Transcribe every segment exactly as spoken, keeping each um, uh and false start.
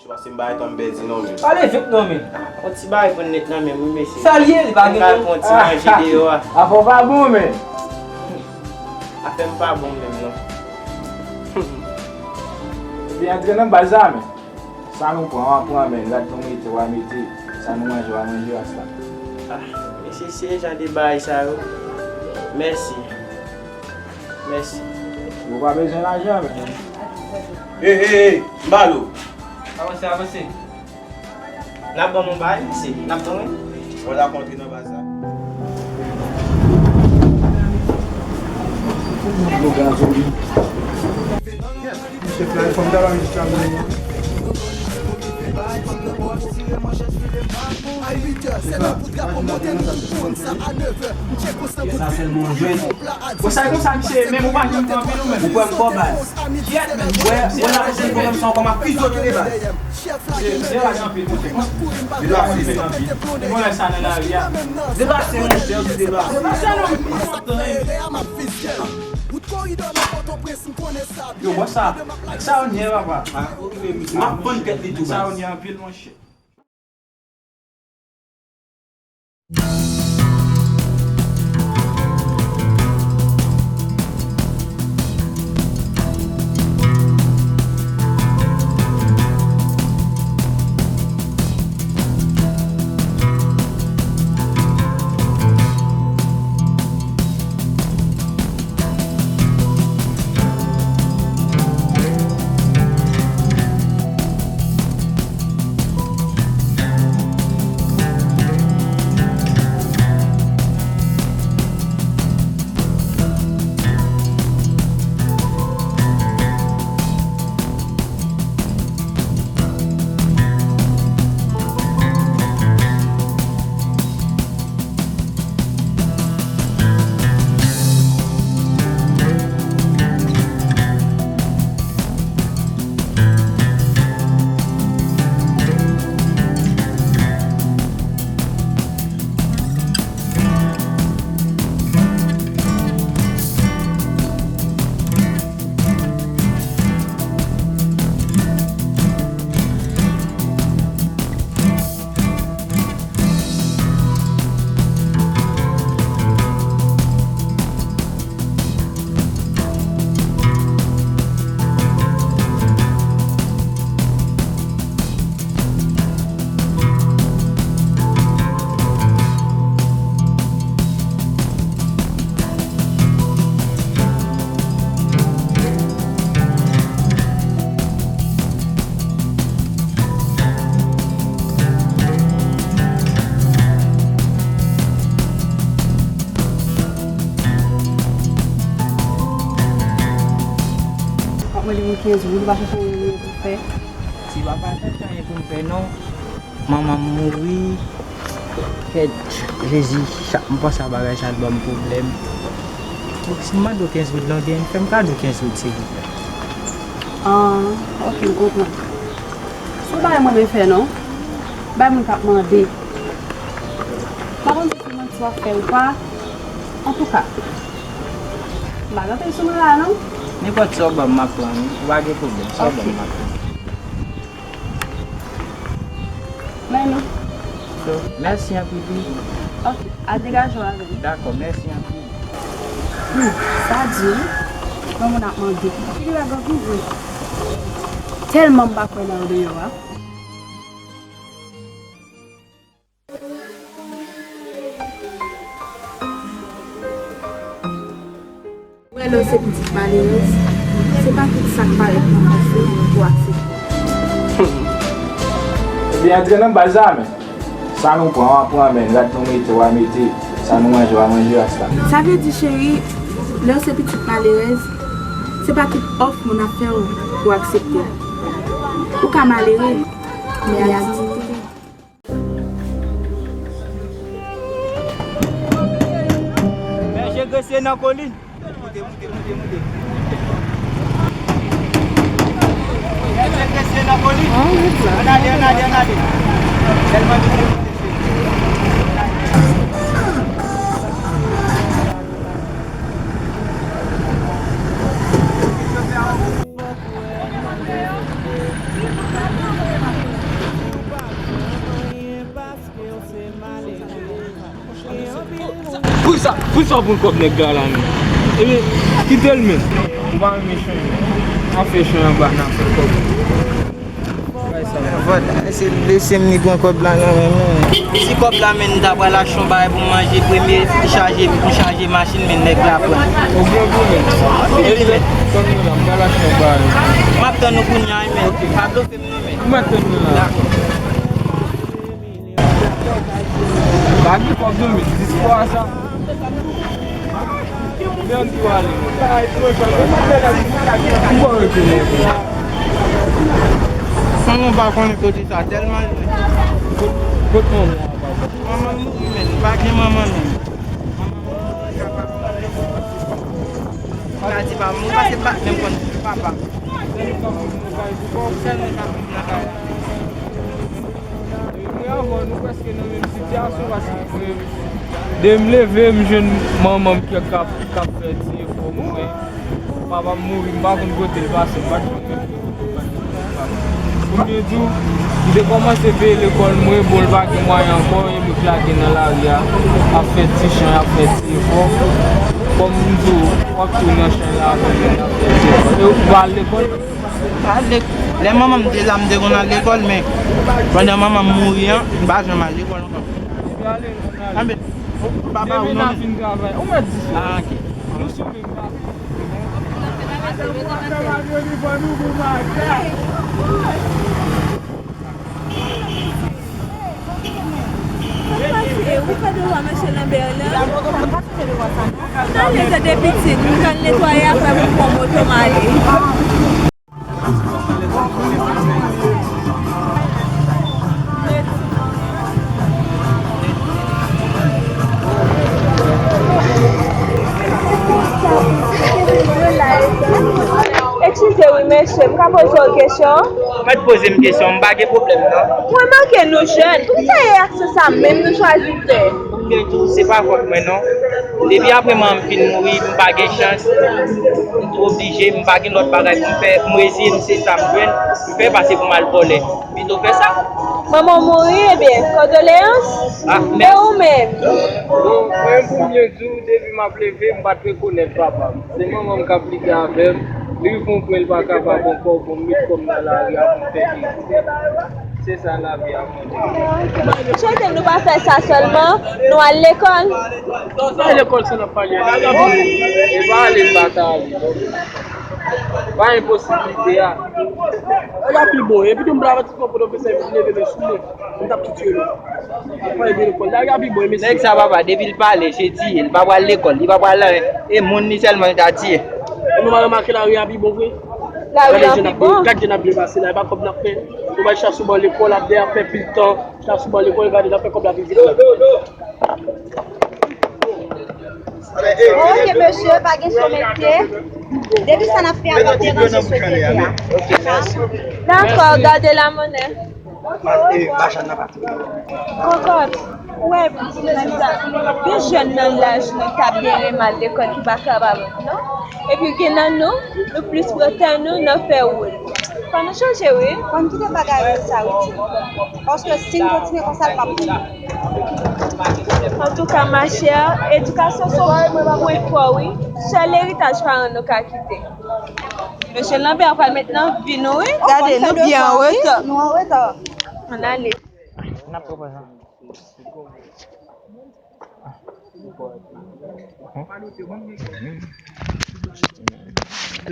Paske m pa gen tan m pèdi non, men. Pale vit non, men. Yon ti bagay pou n net nan men m, wi, mesye. Sa l ye, li pa gen tan. M pral pran ti manje deyò a. Afè w pa bon, men. Afè m pa bon menm, non. Epi antre nan baz la, men. Sa nou pran, w a pran, men. Gad nou mete, w a mete. Sa nou manje, w a manje, rasta. Ah, mesye, se jan de bagay sa yo. Mèsi. Mèsi. Ou pa bezwen lajan, men. Hey, hey, hey, m ba l ou. Avanse, avanse. N ap ban m yon bagay, mesye. N ap ban mwen. Mwen la kontre nan baz la. Yo, gazolin. Chèf la, fò m ta ba m jis la, mwen. Sa sèlman yon jwèt. Bon, sa e konsa, misye, menm ou pa janm pran anpil ou menm. Ou pran m kòb, baz. Kiyès menm? Wè, wè, la, se pwoblèm sa ankò, m ap fizote de baz. Misye, misye pa janm anpil, monchè. Misye pa janm anpil. Mwen wè sa nan lari a. Debase, monchè, ou debase. Debase, non. Yo, wè sa. Sa yo nye, papa. M ap vann tèt li tou, baz. Sa yo nye anpil, monchè. W ap mande moun kenz goud, ou pa chèche anyen pou fè. Ti papa, pa chèche anyen pou m fè, non. Manman m mouri. Kèt, Jezi, chak m panse a bagay sa, l ban m pwoblèm. Donk, si m mande w kenz goud la, w gen, fè m kado kenz goud, silvouplè. Ah, ok, m konprann. Se yon bagay mwen renmen fè, non. Bay moun k ap mande. M pa konn si se manti w ap fè ou pa. Antouka, m pa gen anpil sou mwen la, non. Nenpòt sa w ban m, m ap pran, wi. Ou pa gen pwoblèm. Sa w ban m, m ap pran. Men nou. So, mèsi anpil, wi. Ok, al degaje w avè m. Dakò, mèsi anpil. Hmm, sa di, wi. Yon moun ap mande. Figi bagay vin vre. Tèlman m pa kwè nan yo deyò a. Wè, lè w se pitit malerèz, se pa tout sa k parèt nan fas ou pou w aksepte. Ebyen, antre nan baz la, men. Sa nou pran, w a pran, men. Rad nou mete, w a mete. Sa nou manje, w a manje, rasta. Sa vle di, cheri, lè w se pitit malerèz, se pa tout òf moun ap fè w pou w aksepte. Ou ka malere, men ak diyite. Bèje grese nan kolin. Moute, moute, moute, moute. Bèje grese nan kolin. Ann ale, ann ale, ann ale. Tèlman nou te moute, se Poukisa w pran kòb nèg la la menm? Ebyen, kite l menm. Ou pa renmen chan? N a fè chan anba, n a fè kòb. Vòt, se blese m li pran kòb la nan men m. Si kòb la men m ta pral achte yon bagay pou m manje, premye m chaje, m chaje machin men nèg la pran. Ou gen pou men. Wi men. Tann mwen la, m pral achte yon bagay. M ap tann ou kounye a wi men. Pa blofe m non men. Ou mèt tann mwen la. Dakò. Pa gen kòb non men, dis fwa sa. Nèg yo ale. Ou pa wè ke nèg yo. Manman pa konnen kote sa tèlman. Kot, kot manman an papa? Manman mouri men, pa gen manman non. Manman mouri, papa mouri. Ou ka di pa mouri, paske m pa menm konn papa m. Sèl mwen k ap viv nan kay la. Mwen avè w, nou prèske nan menm sitiyasyon, paske mwen, depi m leve, m jwenn manman m k ap, k ap fè ti efò pou mwen. Papa m mouri, m pa konn kote l pase, m pa t konn menm kote l pase. Pou m byen di w, m te kòmanse peye lekòl mwen, bon, l pa gen mwayen ankò, e m lage nan lari a, ap fè ti chan, ap fè ti efò. Kòm m di w, w ap tou nan chan la, ap fè ti efò. E w pa al lekòl? Pa al lek-, lè manman m te la, m te konn al lekòl, men pandan manman m mouri an, m pa janm al lekòl ankò. Anben, papa ou non? Ou mèt di sa. Ah, ok. Nou sou menm bagay. Ou fè devwa mesye Lanbè la? M t ale tande pitit, m t al netwaye apre m pran moto m ale. Eskize wi mesye, m ka poze w kesyon? Mèt poze m kesyon, m pa gen pwoblèm non. Mwen remake nou jèn, poukisa e aksyon sa menm nou chwazi fè? Pou m byen di w, se pa fòt mwen non. Depi apre manman m fin mouri, m pa gen chans, m oblije, m pa gen lòt bagay pou m fè, m reziye m, se sa m jwenn, m fè pase pou m al vòlè. Pito fè sa. Manman w mouri, ebyen, kondoleyans. Ah, e mèsi. Ou menm? Bon, mwen pou m byen di w, depi m ap leve, m pa t rekonèt papa m. Se manman m k ap lite avè m. Li rive yon pwen, li pa kapab ankò, bon, m met kò m nan lari a pou m fè kèk. Se sa lavi a mande. M swete nou pa fè sa sèlman, nou al lekòl. Pa lekòl sa n ap pale a. E pa ale m pa ta ale. Pa gen posiblite a. Lè a pi bon. Epi tou m pa ti konn pwofesè vin leve men sou mwen. M t ap tou tiye nou. Pale de lekòl. Lari a pi bon, mesye. Nèg sa papa, depi l pale, se tiye. Li pa pral lekòl, li pa pral anyen. E moun li sèlman li ta tiye. E nou pa remake lari a pi bon vre? Lari a pi bon. Gad jan n ap byen pase la, e pa kòb n ap fè. Nou bay chas sou ban lekòl, ap dèyè ap fè pil tan. Chas sou ban lekòl, gade n ap fè kòb la vin vit la. Ok, mesye, pa gen sou mesye. Depi sa n ap fè a pa deranje sosyete a. Dakò, gade la monnaie. Kòkòt, ou wè, gen jèn nan laj nou k ap byen renmen al lekòl ki pa kapab, non? Epi gen nan nou, nou plis pran tan nou nan fè woul. Fò nou chanje, wi. Fò n kite bagay woul sa, wi, timoun. Paske si n kontinye konsa, l p ap bon. Antouka, machè, edikasyon se yon pwen fò, wi. Sèl eritaj paran nou ka kite. Mesye Lanbè pral met nan vi nou, wi. Gade, nou byen an reta. Nou an reta. Ann ale. N ap pran sa.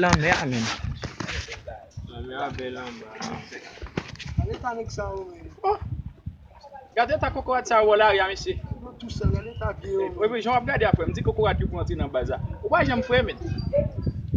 Lanmè a menm. Lanmè a bèl anba. Gade eta nèg sa yo menm. Oh! Gade eta kokorat sa yo bò lari a, mesye. Yo tou sal, gade eta pye yo. Wi, wi, jan w ap gade a frè m, di kokorat yo pou antre nan baz la. Ou pa janm fre, men.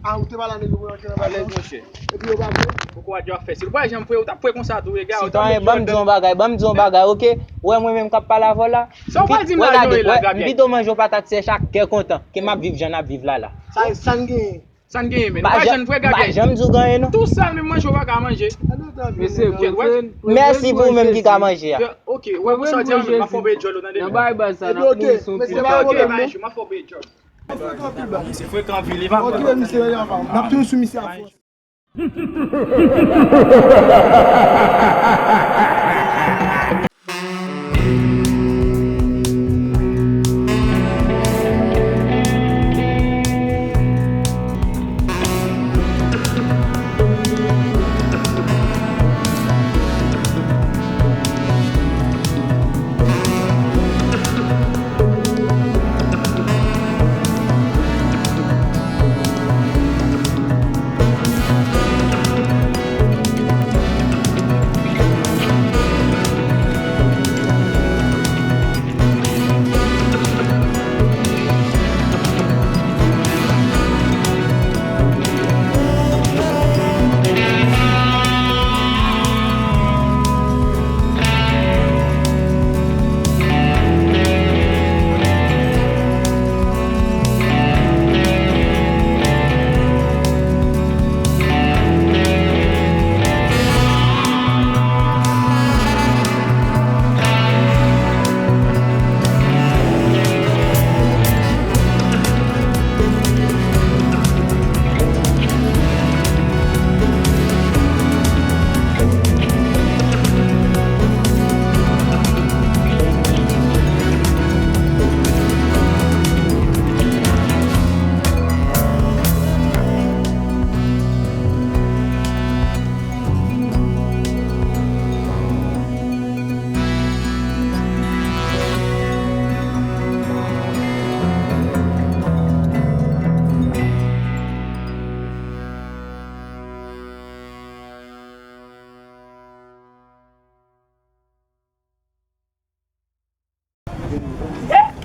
Ah, ou te pale a nèg yo pou yo antre nan baz la? Alèz, monchè. Epi yo pa vre? Kokorat yo ap fè. Si ou pa janm fre, ou t ap fre konsa tou, e gade. Sitwayen, ban m di yon bagay, ban m di yon bagay, oke? Ou wè mwen menm k ap pale avè w la? Sa w pral di m la, Joel, la, Gabriel? M pito manje yon patat sèch ak kè kontan, ke m ap viv jan n ap viv la la. Sa, sa n genyen? Sa n genyen, men? Ou pa janm fre, Gabriel? M pa janm di w gen anyen, non. Tou sal, menm manje, ou pa ka manje. Mesye, mèsi pou ou menm ki ka manje a. Ok, ou wè pou sa w di a, men m ap fè w peye djòl ou, tande? Nan bay baz sa, n ap mouri sou pye. Ok, m ap fè w peye djòl. Misye frekan anpil, li pa pran. Ok, misye, n ap tounen sou misye a fò.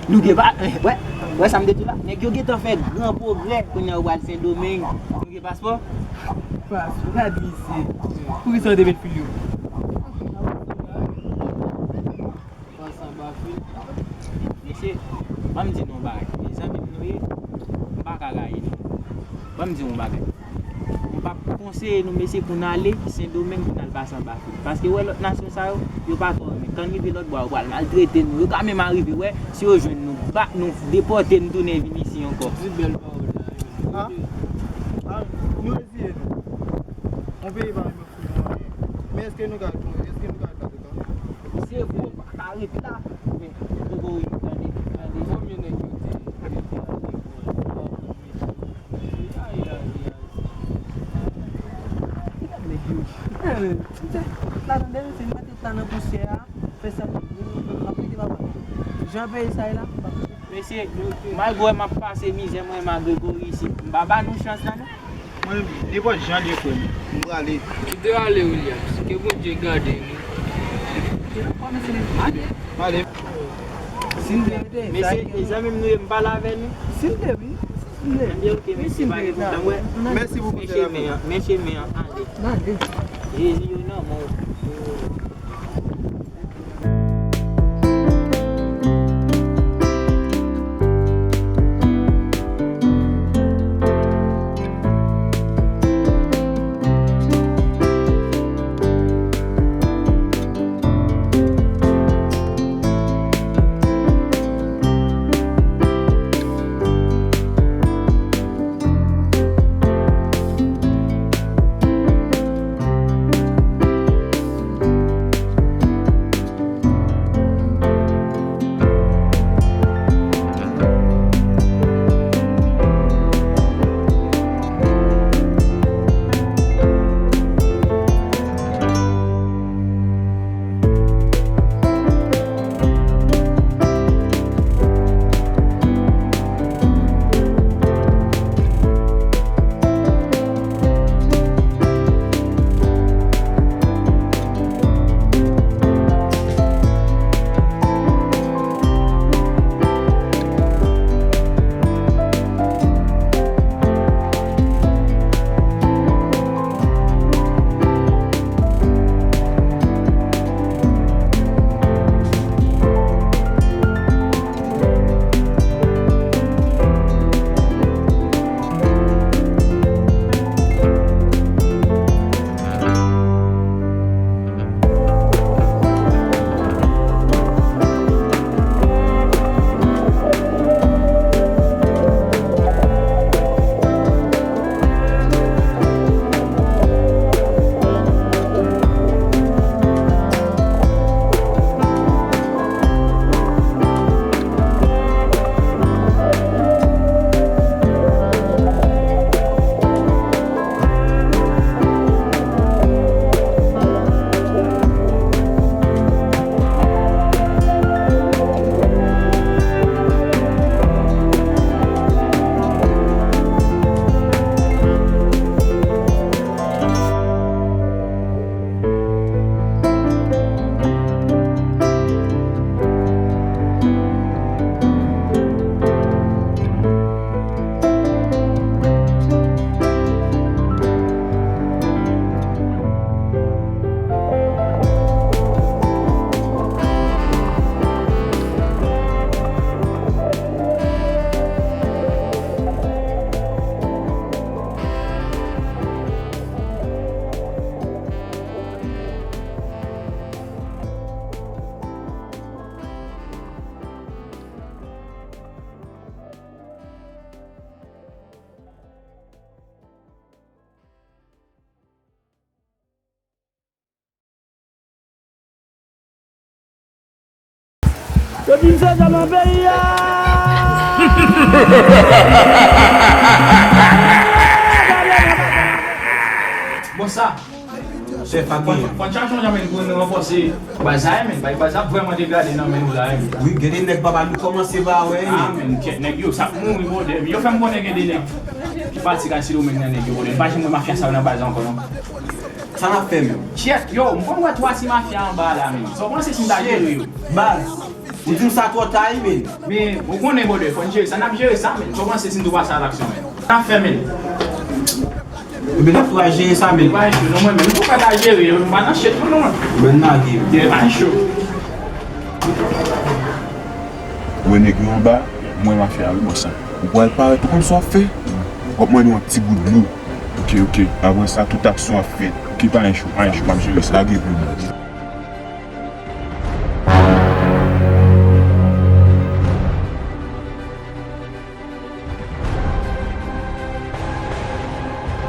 Nou gen pa, wè, wè sa m te di w la. Nèg yo gentan fè gran pwogrè, kounye a yo pral Sendomeng. Nou gen paspò? Paspò, gad misye. Poukisa w te met fil yo? Pase anba fil. Mesye, ban m di nou yon bagay. E zanmi m nou ye, m pa ka rayi nou. Ban m di yon bagay. M p ap konseye nou, mesye, pou n ale Sendomeng pou n al pase anba fil. Paske, wè, lòt nasyon sa yo, yo pa twò renmen. Kan n rive lòt bò a, yo pral maltrete nou. Yo ka menm arive, wè, si yo jwenn nou, bat nou, depòte n tounen vin isi ankò. Di bèl pawòl la, wi. Ah, ah, nou reziye nou. Yon peyi pa renmen fou nou anyen. Men èske nou ka, èske nou ka gade tan? Se vre, w pa ka ret la. Men, Gregori, tande, tande. Konbyen nèg yo te, yo te ale pou al? Ay, ay, ay. Gad nèg yo. Eh, misye, la tande, misye, mete sa nan pousyè a, fè sa, m ap rete papa. Jan peyi sa ye la, m ap rete. Mesye, malgre m ap pase mizè, mwen, m a Gregori isi, m pa ba nou chans la, non. Mwen, nenpòt jan l ye, frè m, m prale. Kite ale, Williams. Ke Bondye gade nou. Prale. Mesye, e zanmi m nou ye, m pale avè nou. Si m te, wi. Si m te. Ebyen, ok, mesye, pa gen pwoblèm, wè. Mèsi bokou, men chemen an, men chemen an, ale. Jezi yo nan men w. Yo di m se djòb nan peyi a. Bon sa. Chèf a gen. Fò n chache yon jan men pou n ranfòse baz la, men. Bay baz la vrèman degrade nan men nou la, men. Wi, gen de nèg papa nou kòmanse pa wè, men. Ah, men, kèt nèg yo, sa ap mouri, bòdè. Yo fè m konnen gen de nèg ki pati kay Sendomeng nan nèg yo, bòdè. M pa janm wè mafya sa yo nan baz la ankò, non. Sa n ap fè menm? Kèt, yo, m konn wè twa ti mafya anba la, men. Sa w panse si m ta jere yo? Baz. Ou di m sa twò ta wi, men. Men, ou konnen, brother, fò n jere sa. N ap jere sa, men. Kòmanse si n tou pase a laksyon, men. N ap fè, men. Ebyen, n ap tou al jere sa, men. Pa enche, non, mwen menm. M tou pa ka jere, m pa nan shit, non, non. Mwen lage. Yeah, pa enche. Wè nèg yo anba, mwen mafya wi bòs la. Ou pral parèt ou konn sa w ap fè. W ap mande yon ti gout dlo. Ok, ok. Apre sa, tout aksyon ap fèt. Ok, pa enche, pa enche, m ap jere sa. Lage pou mwen.